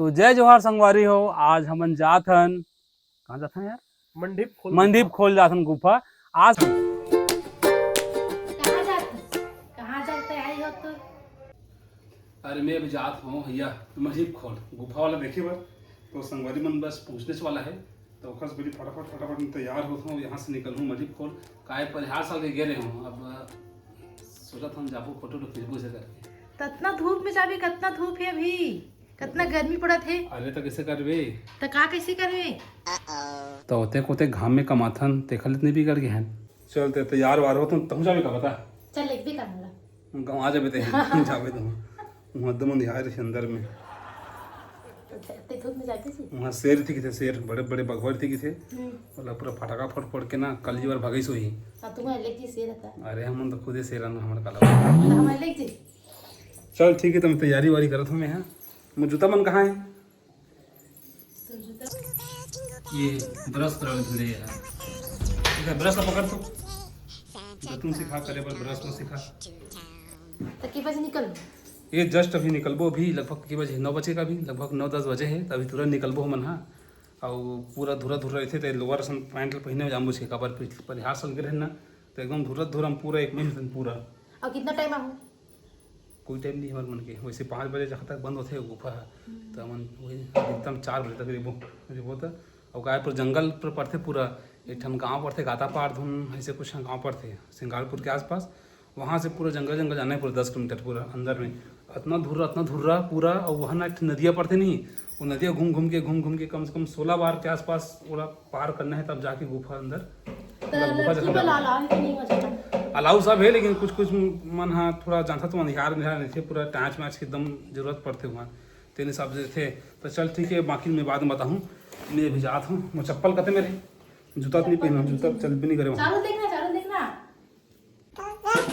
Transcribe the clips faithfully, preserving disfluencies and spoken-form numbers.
तो जय जोहार संगवारी हो, आज हमन जात हन, कहाँ जात हन यार? मंडीप खोल मंडीप खोल जात हन गुफा। आज कहाँ जात हस? कहाँ जात है आई हो तो? अरे मैं अभी जात हूँ भैया, मंडीप खोल गुफा वाला देखे बर। तो संगवारी मन बस पहुँचने से वाला है, तो ओखर से पहले फटाफट फटाफट मैं तैयार होत हूँ, यहाँ से निकल हूँ मंडीप खोल। काय पर हर साल के गे रहे हूँ, अब सोचत हूँ जाबो फोटो वोटो खींचबो से करके। कतना धूप में जाबे, कतना धूप है अभी, कतना गर्मी पड़त है। अरे तो कैसे करबे? तो का कैसे करबे? तो ओते कोते घाम में कमाथन, तेखर ले नहीं बिगड़ गए हैं। चल ते तैयार वार हो, तुम तहु जाबे का बता? चल एक भी काम ला। गाँव आ जाबे ते, जाबे तुम। वहाँ दम अंधियार है अंदर में। तो ते धूप में जाते थे? वहाँ शेर थी किथे, शेर, बड़े बड़े बघवर थी किथे। हम्म। मतलब पूरा फटाका फोड़ फोड़ के ना, कल जी बार भगई सोई। हाँ, तुम्हें अलग जी शेर था। अरे हमन तो खुदे शेर हन, हमर काला। तो हमारे अलग जी। चल ठीक है, तुम तैयारी वारी करत हो, मैं हाँ। मोर जूता मन कहाँ है? तो जूता ये ब्रश करा ले धुले यार। ठीक है, ब्रश ला पकड़ तू। जतुन सिखा करे बर ब्रश ला सिखा। तो के बजे निकल? ये जस्ट अभी निकलबो, अभी लगभग के बजे, नौ बजे का, अभी लगभग नौ दस बजे है, तो अभी तुरंत निकलबो हमन हाँ। अउ पूरा धुरा धुरा रहिथे, तो लोअर असन पैंट ला पहिने जाम मुझे काबर पिछ-, परिहार सन के रहन ना, तो एकदम धुरा धुरा हम पूरा एक महीना पूरा। और कितना टाइम आहू? कोई टाइम नहीं हमारे मन के, वैसे पाँच बजे जहाँ तक बंद होते गुफा है, तो हमन वही अधिकतम चार बजे तक रेबो, रेबो त। और काय पर जंगल पर पड़थे पूरा, एक ठन गांव पड़थे गातापार धुन, ऐसे कुछ गांव पड़थे सिंगारपुर के आसपास। वहाँ से पूरा जंगल जंगल जाना है, पूरा दस किलोमीटर पूरा अंदर में। इतना धुर्रा, इतना धुर्रा पूरा। और वहाँ ना एक ठन नदिया पड़थे नहीं, वो नदिया घूम घूम के, घूम घूम के कम से कम सोलह बार के आसपास ओला पार करना है, तब जाके गुफा अंदर। तो मतलब गुफा लड़की जैसा वाला लगा। अलाउ तो नहीं हो जाता? अलाउ सब है, लेकिन कुछ कुछ मन हा थोड़ा जानता तो अंधियार अंधियार नहीं थे, पूरा टाँच माच के एकदम जरूरत पड़थे वहाँ, तेन हिसाब से थे। तो चल ठीक है, बाकी मैं बाद में बताहूँ। मैं अभी जात हूँ, मैं चप्पल कते मेरे, जूता तो नहीं पहना, जूता चल भी नहीं करे वहाँ। चारों देखना, चारों देखना।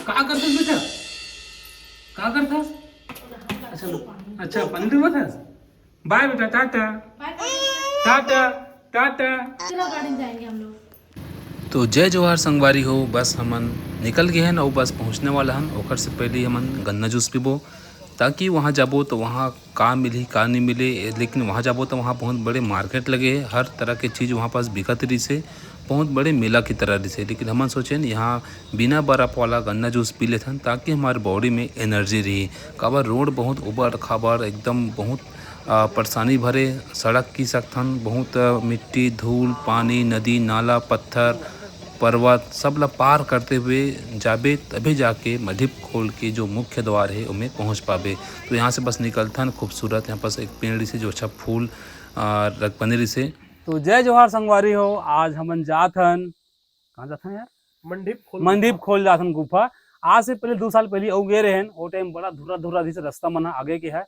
का करथस बेटा? का करथस? अच्छा, अच्छा, पानी डूबत हस? बाय बेटा, टाटा। बाय, टाटा। टाटा, टाटा। चलो, गाड़ी में जाएंगे हम लोग। तो जय जोहार संगवारी हो, बस हमन निकल गए हन अउ बस पहुँचने वाला हन। ओकर से पहले हमन गन्ना जूस पीबो, ताकि वहाँ जाबो तो वहाँ का मिलही, का नहीं मिले, लेकिन वहाँ जाबो तो वहाँ बहुत बड़े मार्केट लगे हे, हर तरह के चीज़ वहाँ पास बिकत रहिसे, बहुत बड़े मेला की तरह रहिसे। लेकिन हमन सोचेन यहाँ बिना बर्फ वाला गन्ना जूस पी लेथन, ताकि हमारे बॉडी में एनर्जी रही। काबर रोड बहुत उबड़ खाबड़, एकदम बहुत, आ, परेशानी भरे सड़क की सकथन, बहुत, आ, मिट्टी, धूल, पानी, नदी, नाला, पत्थर, पर्वत, सब ला पार करते हुए जाबे, तभी जाके मढ़िप खोल के जो मुख्य द्वार है, ओमे पहुँच पाबे। तो यहाँ से बस निकलथन, खूबसूरत यहाँ पास एक पेड़ रिसे, जो अच्छा फूल, आ, रख बने रिसे। तो जय जोहार संगवारी हो, आज हमन जात हन, कहाँ जात हन यार? मंडीप खोल मंडीप गुफा। खोल जात हन गुफा। आज से पहले, दो साल पहले अउ गए रहेन, वो टाइम बड़ा धुर्रा धुर्रा रिसे रास्ता मन ह आगे के है।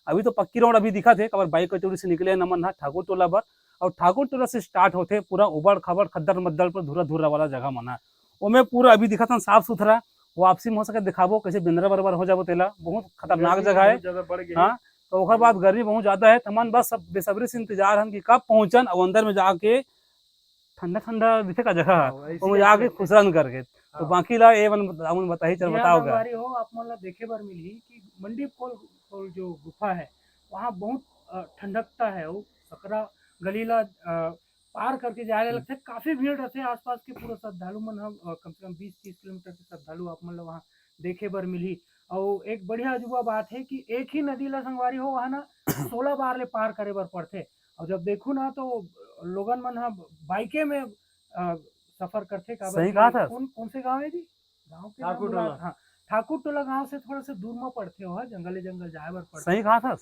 अभी तो पक्की रोड अभी दिखत हे, काबर बाइक कचौड़ी से निकले हन हमन ह ठाकुर टोला बर, और ठाकुर टोला से स्टार्ट होथे पूरा उबड़ खाबड़ खद्दर मद्दर पर धुर्रा धुर्रा वाला जगह मन ह। ओमे पूरा अभी दिखत हन साफ सुथरा, वापसी में हो सके दिखाबो, कैसे बेंदरा बरोबर हो जाबो तेला, बहुत खतरनाक गर्मी जगह बहुत है। ज्यादा बढ़ गई है। हाँ, तो ओकर बाद गर्मी बहुत ज्यादा है, तो हमन बस सब बेसब्री से इंतजार हन कि कब पहुंचन और अंदर में जाके ठंडा ठंडा दिखे का जगह, हाँ, ऐसी ओमे जाके खुश रहन करके। तो हाँ। बाकी ला ये मन बता-, हमन बताही, चल जी हाँ, बताओ का। संगवारी हो, आप मन ला देखे बर मिलही कि मंडीप खोल, खोल जो गुफा है, वहाँ बहुत, अ, ठंडकता है, वो सकरा गली ला, अ, पार करके जाए ला हम्म। लगथे, काफी भीड़ रहथे आसपास के पूरा श्रद्धालु मन ह, अ, कम से कम बीस तीस किलोमीटर के श्रद्धालु आप मन ला वहाँ देखे बर मिलही। और एक बढ़िया अजूबा बात है कि एक ही नदी ला संगवारी हो वहाँ ना सोलह बार ले पार करे बर पड़थे। और जब देखू ना तो लोगन मन ह बाइके में, अ, सफर करथे, काबर सही कि कहा था। कौन, कौन से गांव है जी? गांव के नाम ठाकुर भुला, टोला। हाँ, ठाकुर टोला गांव से थोड़ा सा दूर में पड़थे, वह जंगले जंगल जाए बर पड़थे। सही कहा था।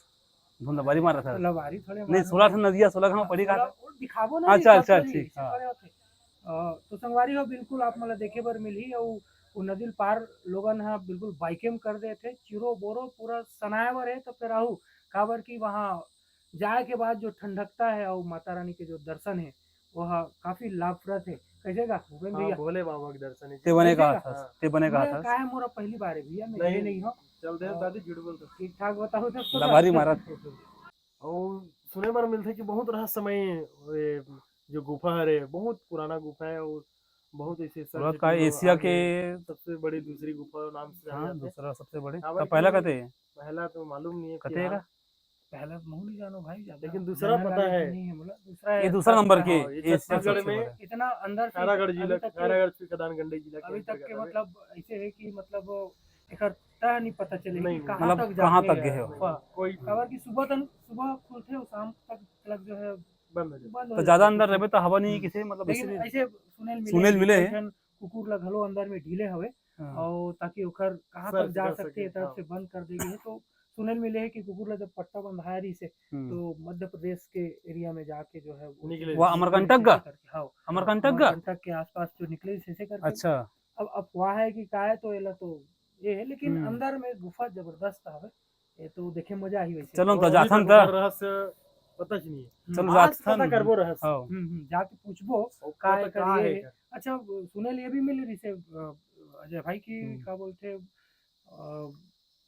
धुन लबारी मारा था। लबारी थोड़े नहीं, मारा सोलह था। ठन नदिया, सोलह गांव हाँ, पड़ी कहा सोलह, था। वो दिखाबो ना हाँ, जी, चल, चल, चल, ठीक, ठीक। हाँ। खड़े होते। अ, तो संगवारी हो, बिल्कुल आप मन ला देखे बर मिलही, अउ वो नदी ल पार लोगन ह बिल्कुल बाइके में कर देथे, चिरो बोरो पूरा सनाए बर है, तो फिर आहू, काबर कि वहाँ जाए के बाद जो ठंडकता है और माता रानी के जो दर्शन है, वो ह काफी लाभप्रद है। कैसे का भूपेन हाँ, भैया? भोले बाबा के दर्शन है। ते बने कैसे कहा का? था, हाँ। ते बने कहा मैं था। काहे मोरा पहली बार है भैया, मैं नहीं, गए नहीं हूँ। चल दे और दादी, झूठ बोल दो। ठीक ठाक बताओ तो पूरा। लबारी मारत। और सुने बर मिलथे कि बहुत रहस्यमय ये जो गुफा हरे, बहुत पुराना गुफा है और बहुत ऐसे पूरा सर्च का टूर एशिया आगे के सबसे बड़ी दूसरी गुफा नाम से जाने हाँ, जाते हैं। दूसरा सबसे बड़े। काबर तो पहला कि कहते हैं। पहला तो मालूम नहीं है कते फिलहाल। का? पहला महू नहीं जानो भाई, ज्यादा लेकिन दूसरा पता है। नहीं है बोला, दूसरा ये है, दूसरा नंबर के, हाँ, ये ये छत्तीसगढ़ में इतना अंदर से खैरागढ़ जिला, अभी तक के, खैरागढ़ फिर खदान गंडई जिला के अभी तक अंतर्गत के है। मतलब ऐसे है कि मतलब एकर तय नहीं पता चले नहीं, कि नहीं। कहाँ मतलब तक कहाँ जाके तक गए हो? हाँ। कोई काबर कि सुबह तन, सुबह खुलथे और शाम तक मतलब जो है बंद हो जाता। बंद हो तो जाता ज्यादा है। अंदर रहबे तो हवा नहीं हम्म। किसे मतलब लेकिन ऐसे ऐसे सुनेल मिले सुनेल हैं कि मिले हैं। कई ठन कुकुर ला घलो अंदर में ढीले हवे हाँ। और ताकि ओकर कहाँ तक जा सकते हैं, तरफ हाँ। से बंद कर देगी है। तो सुनेल मिले है कि कुकुर ला जब पट्टा बंधाया रही से हम्म। तो मध्य प्रदेश के एरिया में जाके जो है वो निकले। वो अमरकंटक का? करके, हाँ। अमरकंटक का? अमरकंटक के आसपास जो निकले से, से करके। अच्छा। अब अफवाह है कि का है तो एला तो ये है, लेकिन हम्म। अंदर में गुफा जबरदस्त हवे। ये तो देखे मजा ही वैसे। चलो तो तो अभी जाथन तक त। ओकर रहस्य पता ही नहीं है। हम्म। चलो आज जाथन। पता करबो रहस्य। हाँ। हम्म, हम्म, जाके पूछबो और का पता एकर का ये है है। एकर। अच्छा, सुने ले ये भी मिल रही से, अ, अजय भाई की हम्म। का बोलते, अ,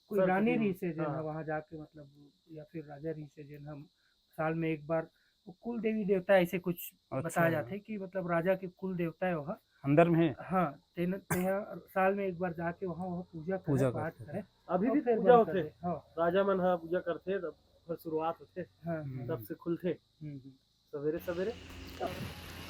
कोई सर, रानी हम्म, रही से जेन हाँ। ह वहाँ जाके मतलब या फिर राजा रही से जेन हम साल में एक बार वो कुल देवी देवता ऐसे कुछ अच्छा। बताया जाते कि मतलब राजा के कुल देवता है वहाँ। अंदर में है? हाँ, तेन-, तेहा साल में एक बार जाके वहाँ, वहाँ पूजा करे, पूजा पाठ करते करे। हैं। अभी और भी फिर पूजा बंद कर होते। दे। हाँ। राजा मन ह पूजा करथे, तब ओकर शुरुआत होथे, हाँ, हम्म। हाँ। तब से खुलथे। हम्म, हम्म। सवेरे सवेरे।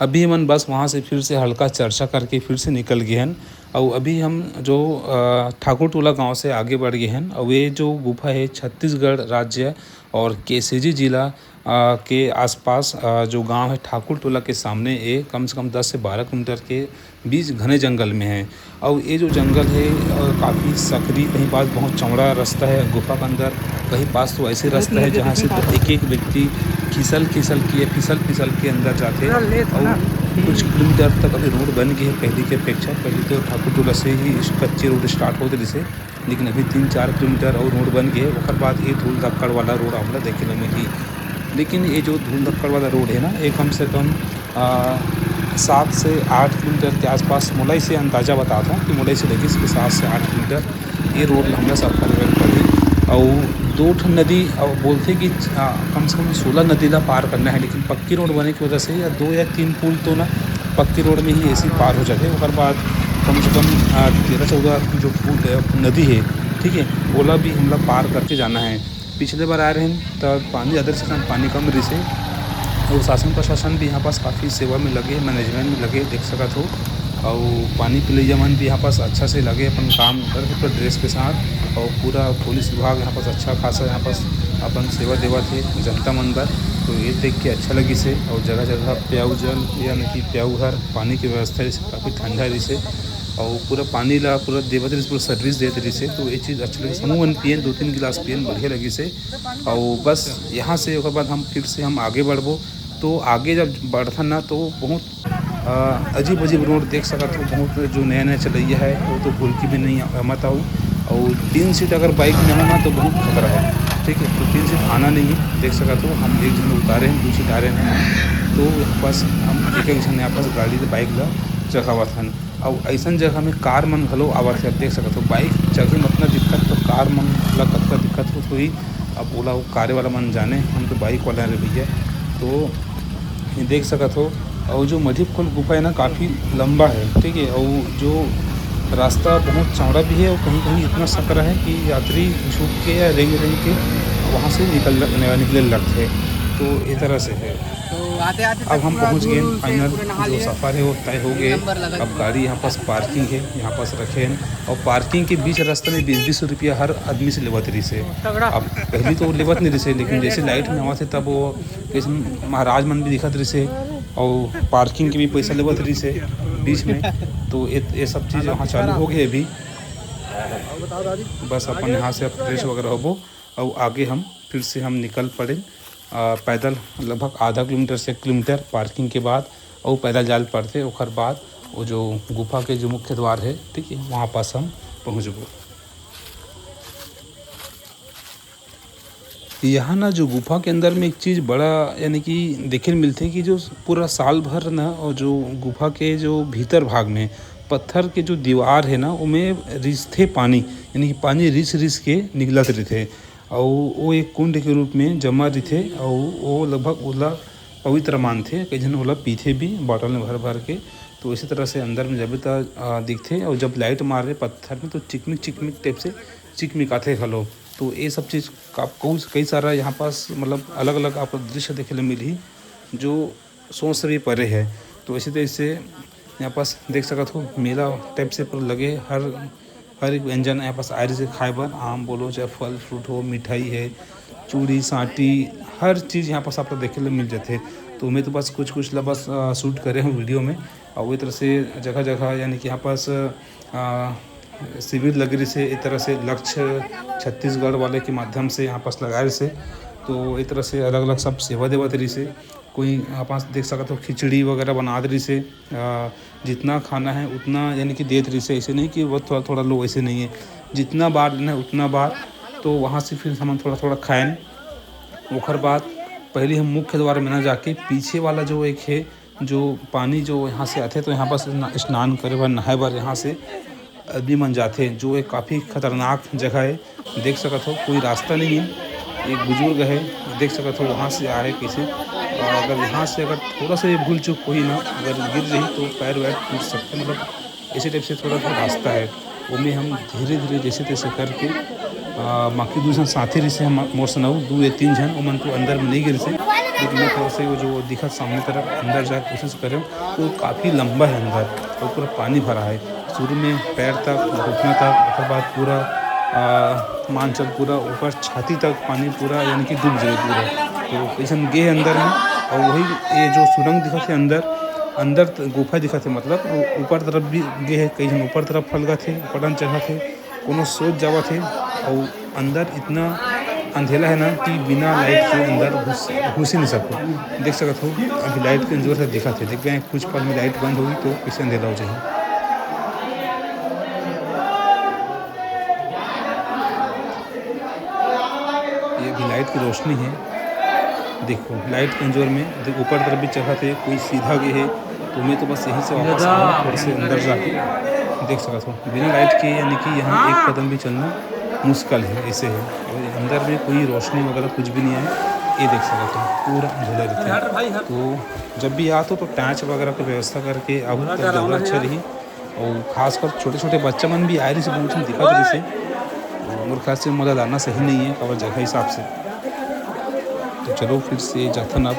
अभी हमन बस वहाँ से फिर से हल्का चर्चा करके फिर से निकल गए हन। अउ अभी हम जो, अ, ठाकुर टोला गांव से आगे बढ़ गए हन। अउ ये जो गुफा है छत्तीसगढ़ राज्य और केसीजी जिला, अ, के आसपास, अ, जो गांव है ठाकुर टोला के सामने, ये कम से कम दस से बारह किलोमीटर के बीच घने जंगल में है। अउ ये जो जंगल है, अ, काफ़ी सकरी, कहीं पास बहुत चौड़ा रास्ता है गुफा के अंदर, कहीं पास तो ऐसे रास्ता है जहाँ से एक एक व्यक्ति खिसल खिसल के, फिसल फिसल के अंदर जाथे। अउ कुछ किलोमीटर तक अभी रोड बन गए है पहले की अपेक्षा। पहले तो ठाकुर टोला से ही इस कच्चे रोड स्टार्ट होते जैसे, लेकिन अभी तीन चार किलोमीटर और रोड बन गए, ओकर बाद ये धूल धक्कड़ वाला रोड हमला देखे ला मिली। लेकिन ये जो धूल धक्कड़ वाला रोड है ना, ये कम से कम, आ, सात से आठ किलोमीटर के आसपास मोला इसे अंदाजा बताता हूँ कि मोला इसे लगिस कि सात से आठ किलोमीटर ये रोड ला हमला सफर करे पड़ही। अउ दो ठन नदी, अउ बोलथे कि, आ, कम से कम सोलह नदी ला पार करना है, लेकिन पक्की रोड बने की वजह से या दो या तीन पुल तो ना पक्की रोड में ही ऐसे ही पार हो जाथे। ओकर बाद कम से कम, आ, तेरह चौदह जो पुल है, नदी है, ठीक है, ओला भी हमला पार करके जाना है। पिछले बार आए रहेन, त पानी ज्यादा से कम, पानी कम रिसे। अउ शासन प्रशासन भी यहाँ पास काफ़ी सेवा में लगे, मैनेजमेंट में लगे, देख सकत हो। अउ पानी पिलैया मन भी यहाँ पास अच्छा से लगे अपन काम कर, पूरा ड्रेस के साथ। अउ पूरा पुलिस विभाग यहाँ पास अच्छा खासा यहाँ पास अपन सेवा देवत हे जनता मन बर। तो ये देख के अच्छा लगिस हे। अउ जगह जगह प्याऊ जल, यानी कि प्याऊ घर, पानी की व्यवस्था रिसे, काफ़ी ठंडा रिसे। अउ पूरा पानी ला पूरा देवत रिसे, पूरा सर्विस देत रिसे। तो ये चीज़ अच्छा लगिस। हमू मन पियन, दो तीन गिलास पियन, बढ़िया लगिस हे। अउ बस यहाँ से ओकर बाद हम फिर से हम आगे बढ़बो। तो आगे जब बढ़थन ना, तो बहुत, अ, अजीब अजीब रोड देख सकत हो। बहुत जो नया नया चलैया है, वो तो भूल के भी नहीं आ-, मत आओ। और तीन सीट अगर बाइक में हो ना, तो बहुत खतरा है, ठीक है। तो तीन सीट आना नहीं है, देख सकत हो। हम एक जन उतारे हैं, दो सीट आ रहे हैं, तो बस हम एक एक जन यहाँ पास गाड़ी से बाइक ला चघावत हन। अउ अइसन जगह में कार मन घलो आवत हे, आप देख सकत हो। बाइक चघे में अतना दिक्कत, तो कार मन ला कतका दिक्कत होत होही। अब ओला वो कारे वाला मन जाने, हम तो बाइक वाला रे भैया। तो ये देख सकत हो, अउ जो मधीबखोल गुफा है ना, काफ़ी लंबा है, ठीक है, अउ जो रास्ता बहुत चौड़ा भी है, और कहीं कहीं इतना सकरा है कि यात्री झुक के या रेंग रेंग के वहाँ से निकल, निकले लगथे। तो ये तरह से है। तो आते आते अब हम पहुँच गए फाइनल, जो सफर है वो तय हो गए। अब गाड़ी यहाँ पास पार्किंग है, यहाँ पास रखे हैं, और पार्किंग के बीच रास्ते में बीस बीस रुपया हर आदमी से लेवत रहिसे। अब पहली तो लेवत नहीं रहिसे, लेकिन जैसे लाइट में आवत हे तब वो जैसे महाराज मन भी दिखत रहिसे, और पार्किंग के भी पैसा लेवत रहिसे बीच में। तो ये, ये सब चीज़ वहाँ चालू हो गए अभी। बस अपन यहाँ से अब फ्रेश वगैरह होबो, और आगे हम फिर से हम निकल पड़े, अ, पैदल लगभग आधा किलोमीटर से एक किलोमीटर पार्किंग के बाद, और पैदल जाल पड़ते, ओकर बाद वो जो गुफा के जो मुख्य द्वार है, ठीक है, वहाँ पास हम पहुँचबो। यहाँ ना जो गुफा के अंदर में एक चीज़ बड़ा यानी कि देखे ल मिलथे कि जो पूरा साल भर ना, और जो गुफा के जो भीतर भाग में पत्थर के जो दीवार है ना, ओमे रिसथे पानी, यानी कि पानी रिस रिस के निकलत रहिथे। अउ वो एक कुंड के रूप में जमा रहिथे, अउ वो लगभग ओला पवित्र मानथे। कई झन ओला पीथे भी, बॉटल में भर भर के। तो इसी तरह से अंदर में जबे त, आ, दिखथे, अउ जब लाइट मारे पत्थर में, तो चिकमिक चिकमिक टाइप से चिकमिकाथे घलो। तो ये सब चीज़ का कई सारा यहाँ पास मतलब अलग अलग आप दृश्य देखे ले मिलही, जो सोच से भी परे है। तो इसी तरह से यहाँ पास देख सकत हो, मेला टाइप से पूरा लगे, हर हर एक व्यंजन यहाँ पास आए रहिसे खाए बर, आम बोलो चाहे फल फ्रूट हो, मिठाई है, चूड़ी सांटी, हर चीज़ यहाँ पास आप ला देखे ले मिल जाते। तो मैं तो बस कुछ कुछ ला बस शूट करे हूँ वीडियो में। और वही तरह से जगह जगह यानी कि यहाँ पास शिविर लगे रहिसे, एक तरह से लक्ष्य छत्तीसगढ़ वाले के माध्यम से यहाँ पास लगाए रहिसे। तो एक तरह से अलग अलग सब सेवा देवत रहिसे। कोई यहाँ पास देख सकत हो, खिचड़ी वगैरह बनात रहिसे। जितना खाना है उतना यानी कि देत रहिसे, ऐसे नहीं कि वो थोड़ा थोड़ा लो, ऐसे नहीं है। जितना बार लेना है उतना बार। तो वहाँ से फिर हम थोड़ा थोड़ा खाएन। ओकर बाद पहले हम मुख्य द्वार में ना जाके पीछे वाला जो एक है, जो पानी जो यहाँ से आते, तो यहाँ पर स्ना-, स्नान करे बर, नहाए बर यहाँ से आदमी मन जाथे, जो एक काफ़ी खतरनाक जगह है। देख सकत हो, कोई रास्ता नहीं है। एक बुजुर्ग है, देख सकत हो, वहाँ से आए कैसे। और अगर यहाँ से अगर थोड़ा सा भी भूल चूक होही ना, अगर गिर रही तो पैर वैर टूट सकते, मतलब इसी टाइप से थोड़ा सा रास्ता है। ओमे हम धीरे धीरे जैसे तैसे करके, बाकी दू झन साथी रहिसे हम, मोर संग अउ दू या तीन झन, ओमन तो अंदर में नहीं गिर से, लेकिन मैं थोड़ा सा वो जो दिखत सामने तरफ अंदर जाए कोशिश करें। वो काफ़ी लंबा है अंदर, वो पूरा पानी भरा है। शुरू में पैर तक, घुटना तक, ओकर बाद पूरा मांचल, पूरा ऊपर छाती तक पानी पूरा यानी कि डूब जाए पूरा। तो अइसन गे हे अंदर में। और वही ये जो सुरंग दिखत है अंदर, अंदर गुफा दिखत है, मतलब ऊपर तरफ भी गे हे, कई झन ऊपर तरफ फलगत हे, ऊपर डन चढ़त हे, कोनो सोच जावत हे। और अंदर इतना अंधेला है ना कि बिना लाइट के अंदर घुस घुस ही नहीं सकते। देख सकत हो, अभी लाइट के जोर से दिखत है, देखबे कुछ पल में लाइट बंद होगी तो कैसे अंधेला हो जाए। ये अभी लाइट की रोशनी है। देखो लाइट के अंजोर में ऊपर तरफ भी चढ़त है, कोई सीधा गे है। तो मैं तो बस यहीं से वापस आऊँ, थोड़े से अंदर जाके देख सकत हो। बिना लाइट के यानी कि यहाँ एक कदम भी चलना मुश्किल है, ऐसे है। और अंदर में कोई रोशनी वगैरह कुछ भी नहीं है। ये देख सकत हो पूरा अंधेला रहता है। तो जब भी आते हो तो टॉर्च वगैरह की व्यवस्था करके आओ, तब ज़्यादा अच्छा रही। और खासकर छोटे छोटे बच्चा मन भी आए रहिसे, बहुत झन दिखत रहिसे। मोर ख्याल से मोला लाना सही नहीं है, काबर जगह हिसाब से। तो चलो फिर से जाथन, अब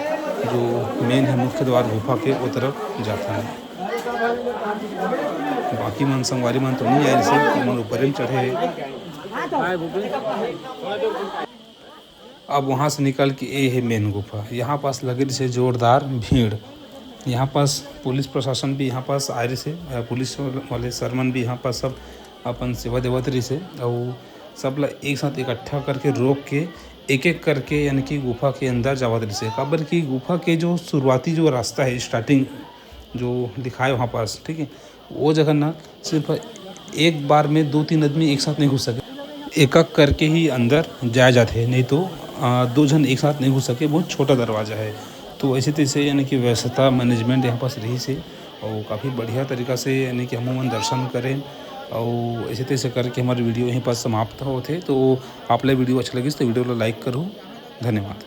जो मेन है मुख्य द्वार गुफा के, वो तरफ जाथन। बाकी मन संगवारी मन तो नहीं आए रहिसे, मन ऊपर में चढ़े है। अब वहाँ से निकल के ये है मेन गुफा। यहाँ पास लगे रहिसे जोरदार भीड़। यहाँ पास पुलिस प्रशासन भी यहाँ पास आए रहिसे, पुलिस वाले सर मन भी यहाँ पास सब अपन सेवा देवत रहिसे। और सब ला एक साथ इकट्ठा करके रोक के एक एक करके यानी कि गुफा के अंदर जावत रहिसे। काबर कि गुफा के जो शुरुआती जो रास्ता है, स्टार्टिंग जो दिखाए वहाँ पास, ठीक है, वो जगह ना सिर्फ एक बार में दो तीन आदमी एक साथ नहीं घुस सके, एक एक करके ही अंदर जाया जाते हैं, नहीं तो दो जन एक साथ नहीं घुस सके। बहुत छोटा दरवाज़ा है। तो ऐसे तैसे यानी कि व्यवस्था मैनेजमेंट यहाँ पास रहिसे और काफ़ी बढ़िया तरीका से यानी कि हम मन दर्शन करें। और ऐसे तैसे करके हमारी वीडियो यहीं पर समाप्त होते। तो आप ला वीडियो अच्छा लगिस तो वीडियो ला लाइक करो। धन्यवाद।